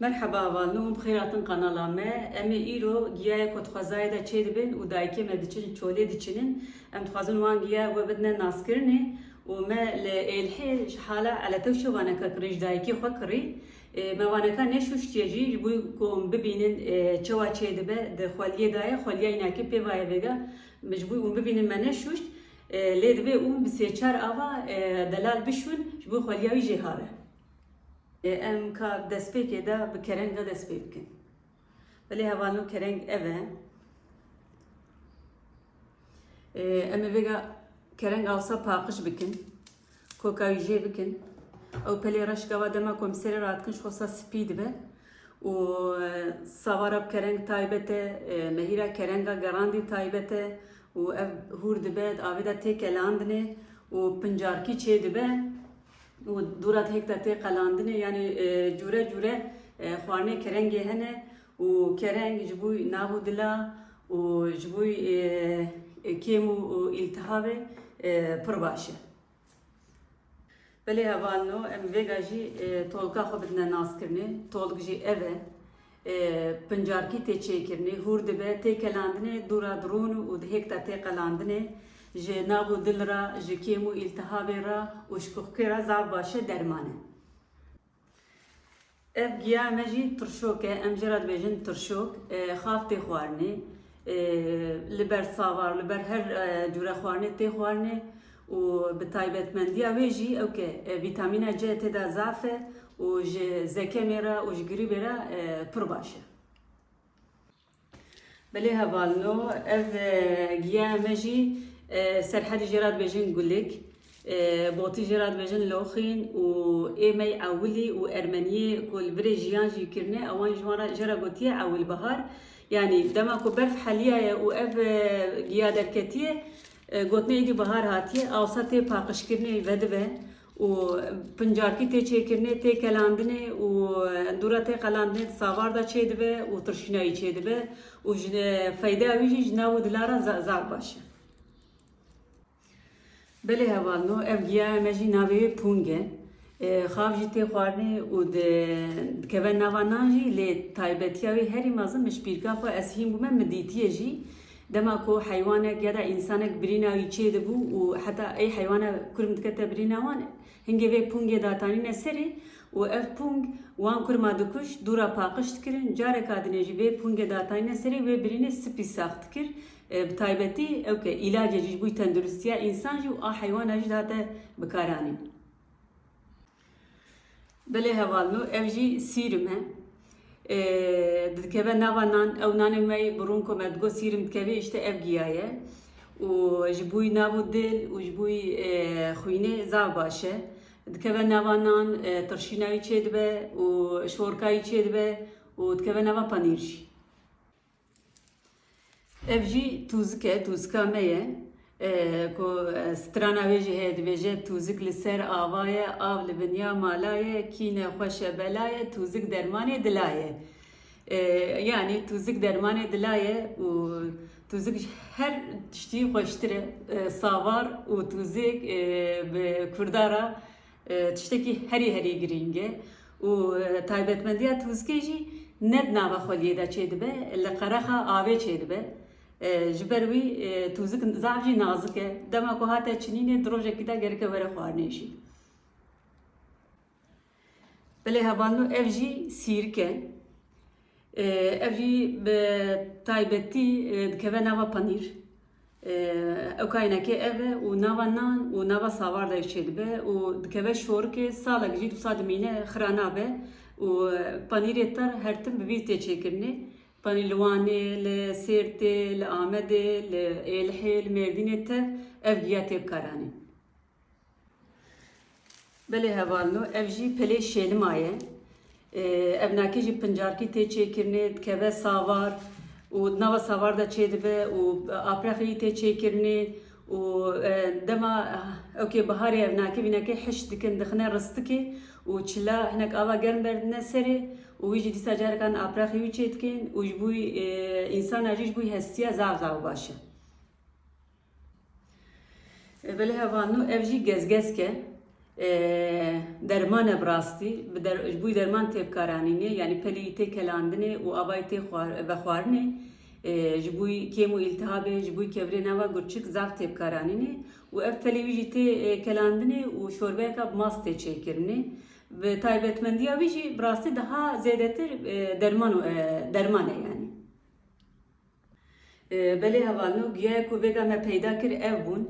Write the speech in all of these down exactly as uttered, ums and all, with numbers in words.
Merheba hevalno, hûn bi xêr hatin kanala me. Em ê îro giyayê ku dixwezayê de çêdibin û dayikê me diçin çolê diçinin. Em dixwazin wan giya we bidine naskirinê û me li Êlihê ji hala eletewşê waneka kirî, ji dayikê xwe kirî. Ê, me waneka neşûştiye jî, ji bo ku hûn bibînin, ê, çawa çêdibe, di xweliyê de ye, xweliya înakê pê ve ye vêga. Ji bo hûn bibînin me neşûşt, ê, lê divê hûn bi sê çar ava, ê, delal bişûn, ji bo xweliya wî jê habe. Ê, em ka destpêkê de bi kerenga dest pê bikin. Belê hevalno, kereng ev e. Ê, em ê vêga kereng awsa paqij bikin. Koka wî jê bikin. Ew pelê reş gava dema ku em serê radikin ji xwe sa spî dibe. Û, e, savara bi kereng taybet e, e, mehîra kerenga gerandî taybet e. Û ev hûr dibe, di avê de tê kelandinê û pincarkî çê dibe. Û dûra hêk de tê qelandinê, yanî, e, cûre cûre, e, xwarinê kerengê hene û kereng ji bo nav û dila û ji bo, e, e, kêm û, û îltihabê, e, pir baş e. Belê hevalno, em vêga jî, e, tolka xwe bidine naskirinê. Tolk jî ev e. E, pincarkî tê çêkirinê, hûr dibe, tê kelandinê, dûra dirûn û di hêk de tê qelandinê. Ji nav û dil re, ji kêm û îltihabê re û şikuxkê re zaf baş e, derman e. Ev giya me jî tirşok e, em jê re dibêjin tirşok. E, xav tê xwarinê. E, li ber savar, li ber her, e, cûre xwarinê tê xwarinê û bi taybetmendiya wê jî ew ke, e, vîtamîna C tê de zaf e û ji zekemê re û ji grîbê re, e, pir baş e. Belê hevalno, ev, e, giya me jî, e, Serhedî jê re dibêjin gulik, e, Botî jê re dibêjin loxîn û ê me yê ewilî û Ermeniyê ku li virê jiyan jî kirine, ewan ji wan re, jê re gotiye ewilbihar. Yanî dema ku berf heliyaye û ev, e, giya derketiye, e, gotinê êdî bihar hatiye, awsa tê paqijkirinê vedibe. Û pincarkî tê çêkirinê, tê kelandinê û dûra tê qelandinê di savar de çêdibe û tirşînayî çêdibe û ji feydeya wî jî ji nav û dila re za-, zaf baş e. Belê hevalno, ev giyaya me jî navê wê pûng e. E, xav jî tê xwarinê û di-, dikeve nava nan jî, lê taybetiya wê herî mezin min ji pîrka xwe ez hîn bûme, min dîtiye jî. Dema ku heywanek ya da însanek birîna wî çêdibû û heta ey heywana kurm dikete birîna wan, hingê vê pûngê datanîne serê û ev pûng wan kurma dikuşt, dûra paqij dikirin, careka dinê jî vê pûngê datanîne serê, wê birînê spî sax dikir. E, bi taybetî ew ke îlacê jî ji bo tenduristiya însan jî û a heywana jî dihate bikaranîn. Belê hevalno, ev jî sîrim e. E, dikeve nava nan, ew nanê me yê bi rûn ku me digot sîrim dikevê, îşte ev giya ye. Û ji bo nav û dil û ji bo, e, xwînê zaf baş e. Dikeve nava nan, e, tirşîna wî çêdibe û şorka wî çêdibe û dikeve nava panîr jî. Ev jî tûzik e, tûzika me ye. E, ku, e, strana wê jî heye, dibêje: Tûzik li ser ava ye, av li binya mala ye, kîne xweş e bela ye, tûzik dermanê dila ye. E, yanî tûzik dermanê dila ye û tûzik ji her tiştî xweştir e. E, savar û tûzik, e, bi Kurda re e, tiştekî herî herî girîng e û, e, taybetmendiya tûzikê jî ne di nava xweliyê de çêdibe, li qerexa avê çêdibe. E, ji ber wî, e, tûzik zaf jî nazik e. Dema ku hate çinînê, di rojekî de gereke were xwarinê jî. Belê hevalno, ev jî sîrk e. E, ev jî bi taybetî, e, dikeve nava panîr. E, ew kaynekê ev e û nava nan û nava savar de jî çêdibe û dikeve şorikê, salek jî wisa dimîne, xira nabe û, e, panîrê tir her tim bi vî tê çêkirinê. Panîr li Wanê, li Sêrtê, li Amedê, li Êlihê, li Mêrdînê tev ev giya tê bikaranîn. Belê hevalno, ev jî pelê şêlima ye. Ee, ev nakê jî pincarkî tê çêkirinê, dikeve savar û di nava savar de çêdibe û aprexê wî tê çêkirinê û, e, dema, ewkê biharê ev nakê, vî nakê hişk dikin, dixine ristikê û çila hinek ava germ berdine serê û wî jî dîsa carekan aprexê wî çêdikin û ji bo, e, însana jî ji bo hestiya zaf zaf baş e. E, belê hevalno, ev jî gezgesk e. E, derman e bi rastî, bi der, ji bo derman tê bikaranînê, yanî pelê wî tê kelandinê û avayî tê xwar, vexwarinê, e, ji bo kêm û îltihabê, ji bo kevirê nava gurçik zaf tê bikaranînê û ev pelê wî jî tê, e, kelandinê û şorbeyeka bi mast tê çêkirinê. Bi taybetmendiya wî jî bi rastî daha zêdetir, e, derman û, e, derman e yanî. E, belê hevalno, giyayê ku vêga me peyda kir ev bûn.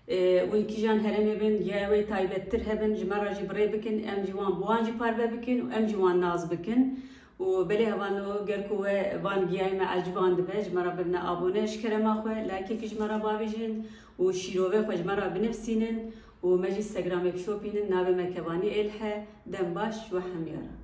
E, hûn kîjan herêmê bên giyayê wê taybettir hebin, ji me re jî bi rê bikin, em jî wan bi wan jî parve bikin û em jî wan nas bikin. Û belê hevalno, ger ku we van giyayê me ecibandibe, ji me re bibine abone, ji kerema xwe likeekî ji me re bavêjin û şîrovê xwe ji me re binivîsînin û me jî Instagramê bişopînin, navê me Kevanî Êlh e. Dem baş ji we hemiya re.